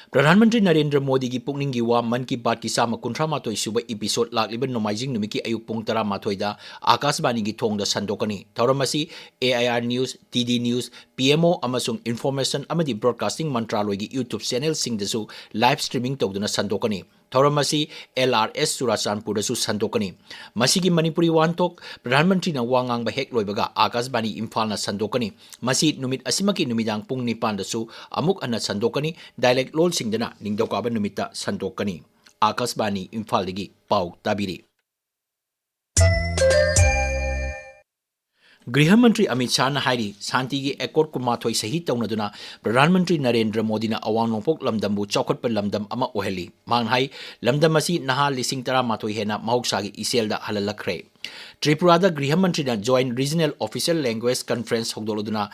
ꯄ꯭ꯔꯙꯥꯟ ꯃꯟꯇ꯭ꯔꯤ ꯅꯔꯦꯟꯗ꯭ꯔ ꯃꯣꯗꯤꯒꯤ ꯄꯨꯛꯅꯤꯡꯒꯤ ꯋꯥ ꯃꯟ ꯀꯤ ꯕꯥꯠꯀꯤ ꯆꯥꯝꯃ ꯀꯨꯟꯊ꯭ꯔꯥ ꯃꯥꯊꯣꯏ ꯁꯨꯕ episode ꯂꯥꯛꯂꯤꯕ ꯅꯣꯡꯃꯥꯏꯖꯤꯡ ꯅꯨꯃꯤꯠꯀꯤ ꯑꯌꯨꯛ ꯄꯨꯡ ꯇꯔꯥꯃꯥꯊꯣꯏꯗ ꯑꯀꯥꯁꯕꯥꯅꯤꯒꯤ ꯊꯣꯡꯗ ꯁꯟꯗꯣꯛꯀꯅꯤ꯫ ꯊꯧꯔꯝ ꯑꯁꯤ A I R News, D D News, P M O ꯑꯃꯁꯨꯡ Information ꯑꯃꯗꯤ Broadcasting ꯃꯟꯇ꯭ꯔꯥꯂꯣꯏꯒꯤ YouTube channel ꯁꯤꯡꯗꯁꯨ live streaming ꯇꯧꯗꯨꯅ ꯁꯟꯗꯣꯛꯀꯅꯤ꯫ ꯊꯧꯔꯝ ꯑꯁꯤ L R S ꯆꯨꯔꯥꯆꯥꯟꯄꯨꯔꯗꯁꯨ ꯁꯟꯗꯣꯛꯀꯅꯤ꯫ ꯃꯁꯤꯒꯤ ꯃꯅꯤꯄꯨꯔꯤ ꯋꯥꯍꯟꯊꯣꯛ ꯄ꯭ꯔꯙꯥꯟ ꯃꯟꯇ꯭ꯔꯤꯅ ꯋꯥ ꯉꯥꯡꯕ ꯍꯦꯛ ꯂꯣꯏꯕꯒ ꯑꯀꯥꯁꯕꯥꯅꯤ ꯏꯝꯐꯥꯜꯅ ꯁꯟꯗꯣꯛꯀꯅꯤ꯫ ꯃꯁꯤ ꯅꯨꯃꯤꯠ ꯑꯁꯤꯃꯛꯀꯤ ꯅꯨꯃꯤꯗꯥꯡ ꯄꯨꯡ ꯅꯤꯄꯥꯟꯗꯁꯨ ꯑꯃꯨꯛ ꯍꯟꯅ ꯁꯟꯗꯣꯛꯀꯅꯤ꯫ Dialect ꯂꯣꯜꯁꯤꯡꯗꯅ ꯅꯤꯡꯊꯧꯀꯥꯕ ꯅꯨꯃꯤꯠꯇ ꯁꯟꯗꯣꯛꯀꯅꯤ꯫ ꯑꯀꯥꯁꯕꯥꯅꯤ ꯏꯝꯐꯥꯜꯗꯒꯤ ꯄꯥꯎ ꯇꯥꯕꯤꯔꯤ꯫ ꯒ꯭ꯔꯤꯍ ꯃꯟꯇ꯭ꯔꯤ ꯑꯃꯤꯠ ꯁꯥꯍꯅ ꯍꯥꯏꯔꯤ, ꯁꯥꯟꯇꯤꯒꯤ ꯑꯦꯀꯣꯔꯗ ꯀꯨꯟꯃꯥꯊꯣꯏ ꯁꯍꯤ ꯇꯧꯅꯗꯨꯅ ꯄ꯭ꯔꯙꯥꯟ ꯃꯟꯇ꯭ꯔꯤ ꯅꯔꯦꯟꯗ꯭ꯔ ꯃꯣꯗꯤꯅ ꯑꯋꯥꯡ ꯅꯣꯡꯄꯣꯛ ꯂꯝꯗꯝꯕꯨ ꯆꯥꯎꯈꯠꯄ ꯂꯝꯗꯝ ꯑꯃ ꯑꯣꯏꯍꯜꯂꯤ꯫ ꯃꯍꯥꯛꯅ ꯍꯥꯏ, ꯂꯝꯗꯝ ꯑꯁꯤ ꯅꯍꯥ ꯂꯤꯁꯤꯡ ꯇꯔꯥꯃꯥꯊꯣꯏ ꯍꯦꯟꯅ ꯃꯍꯧꯁꯥꯒꯤ ꯏꯆꯦꯜꯗ ꯍꯜꯍꯜꯂꯛꯈ꯭ꯔꯦ꯫ ꯇ꯭ꯔꯤꯄꯨꯔꯥꯗ ꯒ꯭ꯔꯤꯍ ꯃꯟꯇ꯭ꯔꯤꯅ Joint Regional Official Language Conference ꯍꯧꯗꯣꯛꯂꯗꯨꯅ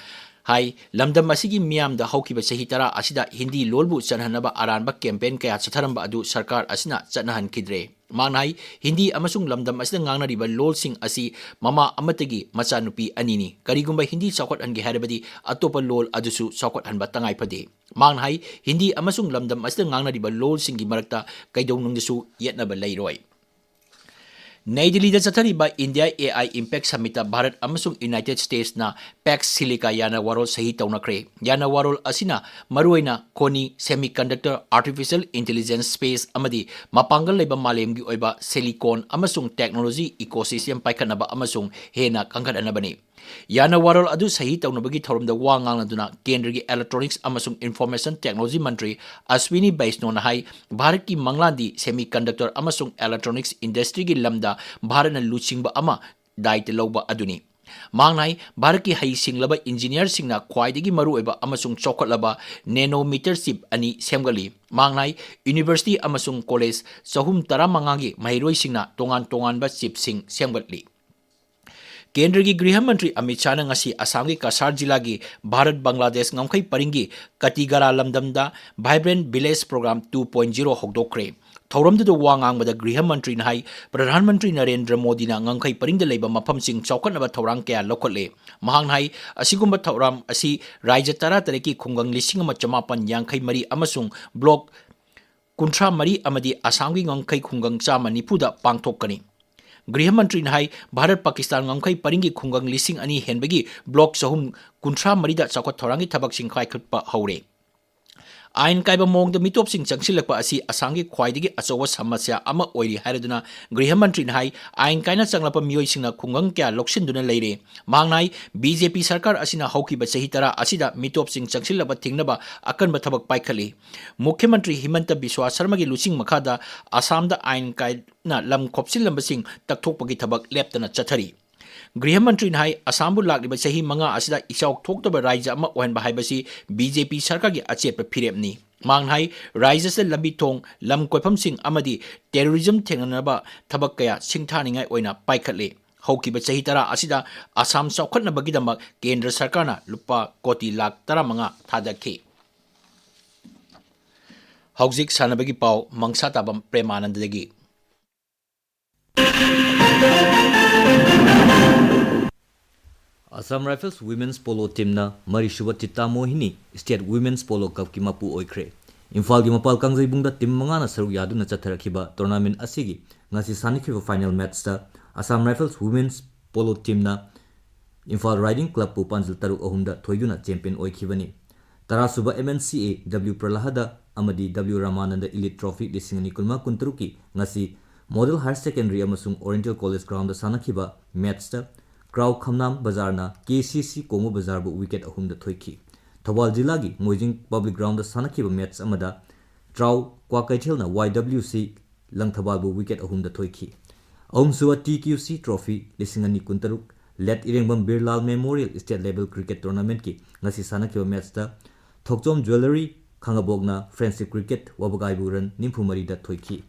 ꯍꯥꯏ, ꯂꯝꯗꯝ ꯑꯁꯤꯒꯤ ꯃꯤꯌꯥꯝꯗ ꯍꯧꯈꯤꯕ ꯆꯍꯤ ꯇꯔꯥ ꯑꯁꯤꯗ ꯍꯤꯟꯗꯤ ꯂꯣꯜꯕꯨ ꯆꯠꯍꯟꯅꯕ ꯑꯔꯥꯟꯕ ꯀꯦꯝꯄꯦꯟ ꯀꯌꯥ ꯆꯠꯊꯔꯝꯕ ꯑꯗꯨ ꯁꯔꯀꯥꯔ ꯑꯁꯤꯅ ꯆꯠꯅꯍꯟꯈꯤꯗ꯭ꯔꯦ꯫ ꯃꯍꯥꯛꯅ ꯍꯥꯏ, ꯍꯤꯟꯗꯤ ꯑꯃꯁꯨꯡ ꯂꯝꯗꯝ ꯑꯁꯤꯗ ꯉꯥꯡꯅꯔꯤꯕ ꯂꯣꯜꯁꯤꯡ ꯑꯁꯤ ꯃꯃꯥ ꯑꯃꯠꯇꯒꯤ ꯃꯆꯥꯅꯨꯄꯤ ꯑꯅꯤꯅꯤ꯫ ꯀꯔꯤꯒꯨꯝꯕ ꯍꯤꯟꯗꯤ ꯆꯥꯎꯈꯠꯍꯟꯒꯦ ꯍꯥꯏꯔꯕꯗꯤ ꯑꯇꯣꯞꯄ ꯂꯣꯜ ꯑꯗꯨꯁꯨ ꯆꯥꯎꯈꯠꯍꯟꯕ ꯇꯉꯥꯏ ꯐꯗꯦ꯫ ꯃꯍꯥꯛꯅ ꯍꯥꯏ, ꯍꯤꯟꯗꯤ ꯑꯃꯁꯨꯡ ꯂꯝꯗꯝ ꯑꯁꯤꯗ ꯉꯥꯡꯅꯔꯤꯕ ꯂꯣꯜꯁꯤꯡꯒꯤ ꯃꯔꯛꯇ ꯀꯩꯗꯧꯅꯨꯡꯗꯁꯨ ꯌꯦꯠꯅꯕ ꯂꯩꯔꯣꯏ꯫ ꯅꯩ ꯗꯤꯜꯂꯤꯗ ꯆꯠꯊꯔꯤꯕ India A I Impact Summitꯇ Bharat ꯑꯃꯁꯨꯡ United Statesꯅ Pax Silica ꯌꯥꯅ ꯋꯥꯔꯣꯜ ꯁꯍꯤ ꯇꯧꯅꯈ꯭ꯔꯦ꯫ ꯌꯥꯅ ꯋꯥꯔꯣꯜ ꯑꯁꯤꯅ ꯃꯔꯨꯑꯣꯏꯅ ꯈꯣꯅꯤ, semiconductor, artificial intelligence, space ꯑꯃꯗꯤ ꯃꯄꯥꯡꯒꯜ ꯂꯩꯕ ꯃꯥꯂꯦꯝꯒꯤ ꯑꯣꯏꯕ silicon ꯑꯃꯁꯨꯡ technology ecosystem ꯄꯥꯏꯈꯠꯅꯕ ꯑꯃꯁꯨꯡ ꯍꯦꯟꯅ ꯀꯟꯈꯠꯍꯟꯅꯕꯅꯤ꯫ ꯌꯥꯅ ꯋꯥꯔꯣꯜ ꯑꯗꯨ ꯁꯍꯤ ꯇꯧꯅꯕꯒꯤ ꯊꯧꯔꯝꯗ ꯋꯥ ꯉꯥꯡꯂꯗꯨꯅ ꯀꯦꯟꯗ꯭ꯔꯒꯤ Electronics ꯑꯃꯁꯨꯡ Information Technology ꯃꯟꯇ꯭ꯔꯤ ꯑꯁ꯭ꯋꯤꯅꯤ ꯕꯩꯁꯅꯣꯅ ꯍꯥꯏ, ꯚꯥꯔꯠꯀꯤ ꯃꯪꯂꯥꯟꯗꯤ semiconductor ꯑꯃꯁꯨꯡ electronics industryꯒꯤ ꯂꯝꯗ ꯚꯥꯔꯠꯅ ꯂꯨꯆꯤꯡꯕ ꯑꯃ ꯗꯥꯏꯇ ꯂꯧꯕ ꯑꯗꯨꯅꯤ꯫ ꯃꯍꯥꯛꯅ ꯍꯥꯏ, ꯚꯥꯔꯠꯀꯤ ꯍꯩꯁꯤꯡꯂꯕ ꯏꯟꯖꯤꯅꯤꯌꯔꯁꯤꯡꯅ ꯈ꯭ꯋꯥꯏꯗꯒꯤ ꯃꯔꯨꯑꯣꯏꯕ ꯑꯃꯁꯨꯡ ꯆꯥꯎꯈꯠꯂꯕ nanometer chip ꯑꯅꯤ ꯁꯦꯝꯒꯠꯂꯤ꯫ ꯃꯍꯥꯛꯅ ꯍꯥꯏ, ꯌꯨꯅꯤꯚꯔꯁꯤꯇꯤ ꯑꯃꯁꯨꯡ ꯀꯣꯂꯦꯖ ꯆꯍꯨꯝ ꯇꯔꯥꯃꯉꯥꯒꯤ ꯃꯍꯩꯔꯣꯏꯁꯤꯡꯅ ꯇꯣꯉꯥꯟ ꯇꯣꯉꯥꯟꯕ chipꯁꯤꯡ ꯁꯦꯝꯒꯠꯂꯤ꯫ ꯀꯦꯟꯗ꯭ꯔꯒꯤ ꯒ꯭ꯔꯤꯍ ꯃꯟꯇ꯭ꯔꯤ ꯑꯃꯤꯠ ꯁꯥꯍꯅ ꯉꯁꯤ ꯑꯁꯥꯝꯒꯤ ꯀꯁꯥꯔ ꯖꯤꯂꯥꯒꯤ ꯚꯥꯔꯠ ꯕꯪꯒ꯭ꯂꯥꯗꯦꯁ ꯉꯝꯈꯩ ꯄꯔꯤꯡꯒꯤ ꯀꯇꯤꯒꯥꯔꯥ ꯂꯝꯗꯝꯗ Vibrant Village Program two point zero ꯍꯧꯗꯣꯛꯈ꯭ꯔꯦ꯫ ꯊꯧꯔꯝꯗꯨꯗ ꯋꯥ ꯉꯥꯡꯕꯗ ꯒ꯭ꯔꯤꯍ ꯃꯟꯇ꯭ꯔꯤꯅ ꯍꯥꯏ, ꯄ꯭ꯔꯙꯥꯟ ꯃꯟꯇ꯭ꯔꯤ ꯅꯔꯦꯟꯗ꯭ꯔ ꯃꯣꯗꯤꯅ ꯉꯝꯈꯩ ꯄꯔꯤꯡꯗ ꯂꯩꯕ ꯃꯐꯝꯁꯤꯡ ꯆꯥꯎꯈꯠꯅꯕ ꯊꯧꯔꯥꯡ ꯀꯌꯥ ꯂꯧꯈꯠꯂꯦ꯫ ꯃꯍꯥꯛꯅ ꯍꯥꯏ, ꯑꯁꯤꯒꯨꯝꯕ ꯊꯧꯔꯝ ꯑꯁꯤ ꯔꯥꯖ꯭ꯌ ꯇꯔꯥ ꯇꯔꯦꯠꯀꯤ ꯈꯨꯡꯒꯪ ꯂꯤꯁꯤꯡ ꯑꯃ ꯆꯃꯥꯄꯟ ꯌꯥꯡꯈꯩ ꯃꯔꯤ ꯑꯃꯁꯨꯡ ꯕ꯭ꯂꯣꯛ ꯀꯨꯟꯊ꯭ꯔꯥ ꯃꯔꯤ ꯑꯃꯗꯤ ꯑꯁꯥꯝꯒꯤ ꯉꯝꯈꯩ ꯈꯨꯡꯒꯪ ꯆꯥꯝꯃ ꯅꯤꯐꯨꯗ ꯄꯥꯡꯊꯣꯛꯀꯅꯤ꯫ ꯒ꯭ꯔꯤꯍ ꯃꯟꯇ꯭ꯔꯤꯅ ꯍꯥꯏ, ꯚꯥꯔꯠ ꯄꯥꯀꯤꯁꯇꯥꯟ ꯉꯝꯈꯩ ꯄꯔꯤꯡꯒꯤ ꯈꯨꯡꯒꯪ ꯂꯤꯁꯤꯡ ꯑꯅꯤ ꯍꯦꯟꯕꯒꯤ ꯕ꯭ꯂꯣꯛ ꯆꯍꯨꯝ ꯀꯨꯟꯊ꯭ꯔꯥ ꯃꯔꯤꯗ ꯆꯥꯎꯈꯠ ꯊꯧꯔꯥꯡꯒꯤ ꯊꯕꯛꯁꯤꯡ ꯄꯥꯏꯈꯠꯄ ꯍꯧꯔꯦ꯫ ꯑꯥꯏꯟ ꯀꯥꯏꯕ ꯃꯑꯣꯡꯗ ꯃꯤꯇꯣꯞꯁꯤꯡ ꯆꯪꯁꯤꯜꯂꯛꯄ ꯑꯁꯤ ꯑꯁꯥꯝꯒꯤ ꯈ꯭ꯋꯥꯏꯗꯒꯤ ꯑꯆꯧꯕ ꯁꯃꯁ꯭ꯌꯥ ꯑꯃ ꯑꯣꯏꯔꯤ ꯍꯥꯏꯔꯗꯨꯅ ꯒ꯭ꯔꯤꯍ ꯃꯟꯇ꯭ꯔꯤꯅ ꯍꯥꯏ, ꯑꯥꯏꯟ ꯀꯥꯏꯅ ꯆꯪꯂꯛꯄ ꯃꯤꯑꯣꯏꯁꯤꯡꯅ ꯈꯨꯡꯒꯪ ꯀꯌꯥ ꯂꯧꯁꯤꯟꯗꯨꯅ ꯂꯩꯔꯦ꯫ ꯃꯍꯥꯛꯅ ꯍꯥꯏ, ꯕꯤ ꯖꯦ ꯄꯤ ꯁꯔꯀꯥꯔ ꯑꯁꯤꯅ ꯍꯧꯈꯤꯕ ꯆꯍꯤ ꯇꯔꯥ ꯑꯁꯤꯗ ꯃꯤꯇꯣꯞꯁꯤꯡ ꯆꯪꯁꯤꯜꯂꯛꯄ ꯊꯤꯡꯅꯕ ꯑꯀꯟꯕ ꯊꯕꯛ ꯄꯥꯏꯈꯠꯂꯤ꯫ ꯃꯨꯈ꯭ꯌ ꯃꯟꯇ꯭ꯔꯤ ꯍꯤꯃꯟꯇ ꯕꯤꯁ꯭ꯋꯥ ꯁꯔꯃꯒꯤ ꯂꯨꯆꯤꯡ ꯃꯈꯥꯗ ꯑꯁꯥꯝꯗ ꯑꯥꯏꯟ ꯀꯥꯏꯅ ꯂꯝ ꯈꯣꯞꯆꯤꯜꯂꯝꯕꯁꯤꯡ ꯇꯛꯊꯣꯛꯄꯒꯤ ꯊꯕꯛ ꯂꯦꯞꯇꯅ ꯆꯠꯊꯔꯤ꯫ ꯒ꯭ꯔꯤꯍ ꯃꯟꯇ꯭ꯔꯤꯅ ꯍꯥꯏ, ꯑꯁꯥꯝꯕꯨ ꯂꯥꯛꯂꯤꯕ ꯆꯍꯤ ꯃꯉꯥ ꯑꯁꯤꯗ ꯏꯆꯥꯎ ꯊꯣꯛꯇꯕ ꯔꯥꯖ꯭ꯌ ꯑꯃ ꯑꯣꯏꯍꯟꯕ ꯍꯥꯏꯕꯁꯤ ꯕꯤ ꯖꯦ ꯄꯤ ꯁꯔꯀꯥꯔꯒꯤ ꯑꯆꯦꯠꯄ ꯐꯤꯔꯦꯞꯅꯤ꯫ ꯃꯍꯥꯛꯅ ꯍꯥꯏ, ꯔꯥꯖ꯭ꯌ ꯑꯁꯤꯗ ꯂꯝꯕꯤ ꯊꯣꯡ, ꯂꯝ ꯀꯣꯏꯐꯝꯁꯤꯡ ꯑꯃꯗꯤ terrorism ꯊꯦꯡꯅꯅꯕ ꯊꯕꯛ ꯀꯌꯥ ꯁꯤꯡꯊꯥꯅꯤꯡꯉꯥꯏ ꯑꯣꯏꯅ ꯄꯥꯏꯈꯠꯂꯤ꯫ ꯍꯧꯈꯤꯕ ꯆꯍꯤ ꯇꯔꯥ ꯑꯁꯤꯗ ꯑꯁꯥꯝ ꯆꯥꯎꯈꯠꯅꯕꯒꯤꯗꯃꯛ ꯀꯦꯟꯗ꯭ꯔ ꯁꯔꯀꯥꯔꯅ ꯂꯨꯄꯥ ꯀꯣꯇꯤ ꯂꯥꯈ ꯇꯔꯥꯃꯉꯥ ꯊꯥꯗꯈꯤ꯫ ꯍꯧꯖꯤꯛ ꯁꯥꯟꯅꯕꯒꯤ ꯄꯥꯎ, ꯃꯪꯁꯥꯇꯥꯕꯝ ꯄ꯭ꯔꯦꯃꯥꯅꯟꯗꯗꯒꯤ꯫ Assam Rifles Women's Polo Teamꯅ ꯃꯔꯤꯁꯨꯕ Chita Mohini State Women's Polo Cupꯀꯤ ꯃꯄꯨ ꯑꯣꯏꯈ꯭ꯔꯦ꯫ ꯏꯝꯐꯥꯜꯒꯤ ꯃꯄꯥꯜ ꯀꯥꯡꯖꯩꯕꯨꯡꯗ team ꯃꯉꯥꯅ ꯁꯔꯨꯛ ꯌꯥꯗꯨꯅ ꯆꯠꯊꯔꯛꯈꯤꯕ tournament ꯑꯁꯤꯒꯤ ꯉꯁꯤ ꯁꯥꯟꯅꯈꯤꯕ final matchꯇ Assam Rifles Women's Polo Teamꯅ Imphal Riding Clubꯄꯨ ꯄꯥꯟꯖꯤꯜ ꯇꯔꯨꯛ ꯑꯍꯨꯝꯗ ꯊꯣꯏꯗꯨꯅ champion ꯑꯣꯏꯈꯤꯕꯅꯤ꯫ ꯇꯔꯥꯁꯨꯕ M N C A W Prahlada ꯑꯃꯗꯤ W Ramananda Elite Trophy ꯂꯤꯁꯤꯡ ꯑꯅꯤ ꯀꯨꯟꯃꯉꯥ ꯀꯨꯟꯇꯔꯨꯛꯀꯤ ꯉꯁꯤ Model Higher Secondary ꯑꯃꯁꯨꯡ Oriental College Groundꯗ ꯁꯥꯟꯅꯈꯤꯕ matchꯇ ꯀ꯭ꯔꯥꯎ ꯈꯝꯅꯥꯝ ꯕꯖꯥꯔꯅ K C C ꯀꯣꯡꯕ ꯕꯖꯥꯔꯕꯨ wicket ꯑꯍꯨꯝꯗ ꯊꯣꯏꯈꯤ꯫ ꯊꯧꯕꯥꯜ ꯖꯤꯂꯥꯒꯤ ꯃꯣꯏꯖꯤꯡ Public Groundꯗ ꯁꯥꯟꯅꯈꯤꯕ match ꯑꯃꯗ ꯇ꯭ꯔꯥꯎ ꯀ꯭ꯋꯥꯀꯩꯊꯦꯜꯅ Y W C ꯂꯪꯊꯕꯥꯜꯕꯨ wicket ꯑꯍꯨꯝꯗ ꯊꯣꯏꯈꯤ꯫ ꯑꯍꯨꯝꯁꯨꯕ T Q C Trophy ꯂꯤꯁꯤꯡ ꯑꯅꯤ ꯀꯨꯟꯇꯔꯨꯛ Late ꯏꯔꯦꯡꯕꯝ ꯕꯤꯔꯂꯥꯜ Memorial State Level Cricket Tournamentꯀꯤ ꯉꯁꯤ ꯁꯥꯟꯅꯈꯤꯕ matchꯇ ꯊꯣꯛꯆꯣꯝ Jewellery ꯈꯥꯡꯉꯕꯣꯛꯅ Friendship Cricket ꯋꯥꯕꯒꯥꯏꯕꯨ run ꯅꯤꯐꯨ ꯃꯔꯤꯗ ꯊꯣꯏꯈꯤ꯫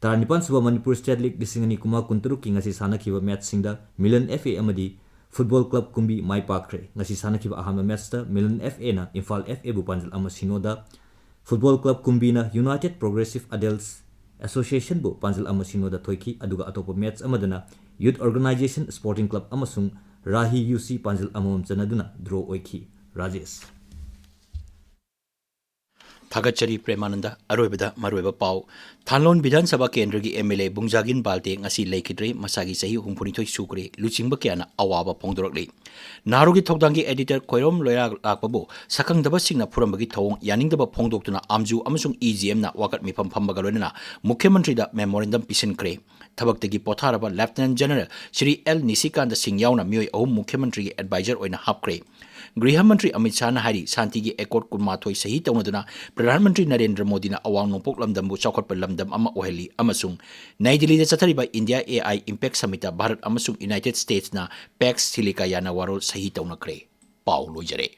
ꯇꯔꯥꯅꯤꯄꯥꯟ ꯁꯨꯕ Manipur State League ꯂꯤꯁꯤꯡ ꯑꯅꯤ ꯀꯨꯟꯃꯉꯥ ꯀꯨꯟꯇꯔꯨꯛꯀꯤ ꯉꯁꯤ ꯁꯥꯟꯅꯈꯤꯕ matchꯁꯤꯡꯗ Milan F A ꯑꯃꯗꯤ Football Club ꯀꯨꯝꯕꯤ ꯃꯥꯏ ꯄꯥꯛꯈ꯭ꯔꯦ꯫ ꯉꯁꯤ ꯁꯥꯟꯅꯈꯤꯕ ꯑꯍꯥꯟꯕ matchꯇ Milan F Aꯅ ꯏꯝꯐꯥꯜ F Aꯕꯨ ꯄꯥꯟꯖꯤꯜ ꯑꯃ ꯁꯤꯅꯣꯗ, Football Club ꯀꯨꯝꯕꯤꯅ United Progressive Adults Associationꯕꯨ ꯄꯥꯟꯖꯤꯜ ꯑꯃ ꯁꯤꯅꯣꯗ ꯊꯣꯏꯈꯤ, ꯑꯗꯨꯒ ꯑꯇꯣꯞꯄ match ꯑꯃꯗꯅ Youth Organisation Sporting Club ꯑꯃꯁꯨꯡ ꯔꯥꯍꯤ U C ꯄꯥꯟꯖꯤꯜ ꯑꯃꯃꯝ ꯆꯟꯅꯗꯨꯅ draw ꯑꯣꯏꯈꯤ꯫ ꯔꯥꯖꯦꯁ꯫ ꯊꯥꯒꯠꯆꯔꯤ ꯄ꯭ꯔꯦꯃꯥꯅꯟꯗ꯫ ꯑꯔꯣꯏꯕꯗ ꯃꯔꯨꯑꯣꯏꯕ ꯄꯥꯎ꯫ ꯊꯥꯟꯂꯣꯟ ꯕꯤꯙꯥꯟ ꯁꯚꯥ ꯀꯦꯟꯗ꯭ꯔꯒꯤ M L A ꯕꯨꯡꯖꯥꯒꯤꯟ ꯕꯥꯜꯇꯦ ꯉꯁꯤ ꯂꯩꯈꯤꯗ꯭ꯔꯦ꯫ ꯃꯁꯥꯒꯤ ꯆꯍꯤ ꯍꯨꯝꯐꯨꯅꯤꯊꯣꯏ ꯁꯨꯈ꯭ꯔꯦ꯫ ꯂꯨꯆꯤꯡꯕ ꯀꯌꯥꯅ ꯑꯋꯥꯕ ꯐꯣꯡꯗꯣꯔꯛꯂꯤ꯫ ꯅꯍꯥꯔꯣꯜꯒꯤ ꯊꯧꯗꯥꯡꯒꯤ editor ꯈꯣꯏꯔꯣꯝ ꯂꯣꯏꯔꯥ ꯂꯥꯛꯄꯕꯨ ꯁꯛꯈꯪꯗꯕꯁꯤꯡꯅ ꯐꯨꯔꯝꯕꯒꯤ ꯊꯧꯑꯣꯡ ꯌꯥꯅꯤꯡꯗꯕ ꯐꯣꯡꯗꯣꯛꯇꯨꯅ ꯑꯥꯝꯖꯨ ꯑꯃꯁꯨꯡ E G Mꯅ ꯋꯥꯀꯠ ꯃꯤꯐꯝ ꯐꯝꯕꯒ ꯂꯣꯏꯅꯅ ꯃꯨꯈ꯭ꯌ ꯃꯟꯇ꯭ꯔꯤꯗ memorandum ꯄꯤꯁꯤꯟꯈ꯭ꯔꯦ꯫ ꯊꯕꯛꯇꯒꯤ ꯄꯣꯊꯥꯔꯕ Lieutenant General ꯁ꯭ꯔꯤ L ꯅꯤꯁꯤꯀꯥꯟꯇ ꯁꯤꯡ ꯌꯥꯎꯅ ꯃꯤꯑꯣꯏ ꯑꯍꯨꯝ ꯃꯨꯈ꯭ꯌ ꯃꯟꯇ꯭ꯔꯤꯒꯤ advisor ꯑꯣꯏꯅ ꯍꯥꯞꯈ꯭ꯔꯦ꯫ ꯒ꯭ꯔꯤꯍ ꯃꯟꯇ꯭ꯔꯤ ꯑꯃꯤꯠ ꯁꯥꯍꯅ ꯍꯥꯏꯔꯤ, ꯁꯥꯟꯇꯤꯒꯤ ꯑꯦꯀꯣꯔꯗ ꯀꯨꯟꯃꯥꯊꯣꯏ ꯁꯍꯤ ꯇꯧꯅꯗꯨꯅ ꯄ꯭ꯔꯙꯥꯟ ꯃꯟꯇ꯭ꯔꯤ ꯅꯔꯦꯟꯗ꯭ꯔ ꯃꯣꯗꯤꯅ ꯑꯋꯥꯡ ꯅꯣꯡꯄꯣꯛ ꯂꯝꯗꯝꯕꯨ ꯆꯥꯎꯈꯠꯄ ꯂꯝꯗꯝ ꯑꯃ ꯑꯣꯏꯍꯜꯂꯤ ꯑꯃꯁꯨꯡ ꯅꯩ ꯗꯤꯜꯂꯤꯗ ꯆꯠꯊꯔꯤꯕ ꯏꯟꯗꯤꯌꯥ ꯑꯦ ꯑꯥꯏ ꯏꯝꯄꯦꯛ ꯁꯃꯤꯠꯇ ꯚꯥꯔꯠ ꯑꯃꯁꯨꯡ ꯌꯨꯅꯥꯏꯇꯦꯗ ꯁ꯭ꯇꯦꯠꯁꯅ ꯄꯦꯛꯁ ꯊꯤꯂꯤꯀꯥꯌꯥꯅ ꯋꯥꯔꯣꯜ ꯁꯍꯤ ꯇꯧꯅꯈ꯭ꯔꯦ꯫ ꯄꯥꯎ ꯂꯣꯏꯖꯔꯦ꯫